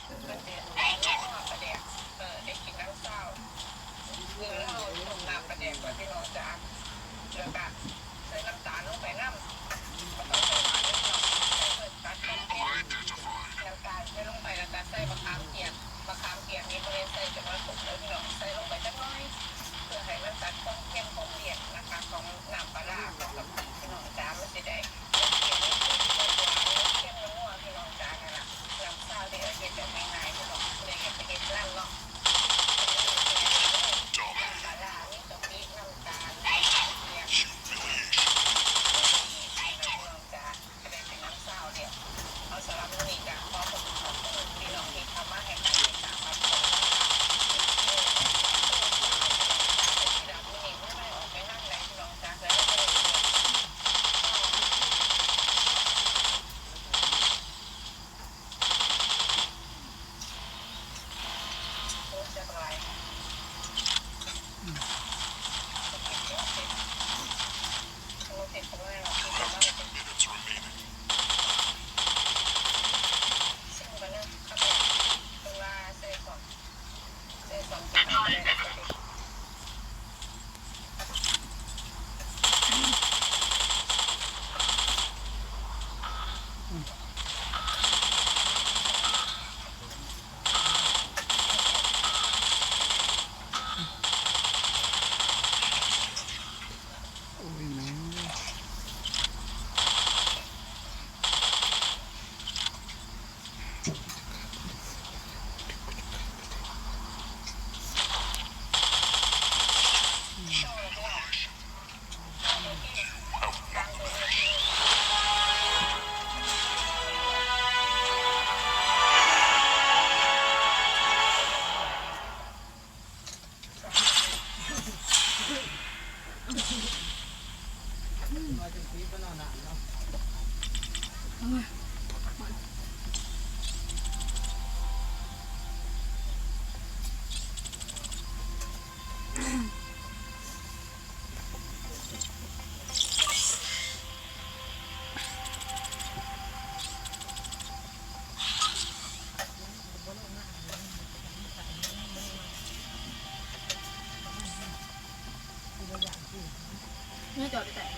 ປາແດກ ເອີ ໄດ້ກິນນຳຊາວ ຄືເຮົາຕົ້ມນ້ຳປາແດກກ່ອນ ພີ່ນ້ອງຈ໋າ ແລ້ວກະໃສ່ນ້ຳຕານລົງໄປນຳ ບໍ່ຕ້ອງໃສ່ຫຼາຍເດີພີ່ນ້ອງ ໃສ່ເພື່ອຕັດຄວາມເຜັດ ນ້ຳຕານໃສ່ລົງໄປ ແລ້ວກະໃສ່ບັກຂາມປຽກ ບັກຂາມປຽກນີ້ບໍ່ໄດ້ໃສ່ຈົນວ່າສຸກເດີພີ່ນ້ອງ ໃສ່ລົງໄປຈັກໜ້ອຍ ເພື່ອໃຫ້ມັນຕັດຄວາມເຄັມຄວາມລຽນນະຄະ ຂອງນ້ຳປາຮ້າ ຂອງກະປິພີ່ນ້ອງຈ໋າ ມັນຊິໄດ້ ເຄັມນົວໆ ພີ່ນ້ອງຈ໋າ ນັ້ນລະ ນ້ຳຊາວທີ່ເຮົາເຮັດແບບງ່າຍໆ ພີ່ນ້ອງ ຜູ້ໃດຢາກໄປເຮັດນຳເນາະ ນ້ຳປາຮ້າ ມີກະປິ ນ້ຳຕານ ນ້ຳຕານປຽກ ພີ່ນ້ອງຈ໋າ ກະໄດ້ເປັນນ້ຳຊາວແລ້ວ ເອົາ ສຳລັບມື້ນີ້ກະຂໍຂອບຄຸນຂອບຄຸນພີ່ນ້ອງທີ່ເຂົ້າມາໃຫ້ການຕິດຕາມຮັບຊົມນະຄະ ສຳລັບມື້ນີ້ບໍ່ໄດ້ອອກໄປທາງໃດ ພີ່ນ້ອງຈ໋າ ກະເລີຍບໍ່ໄດ້ ໂອ້ຍແມ່. ເນື້ອຈອດແຕກ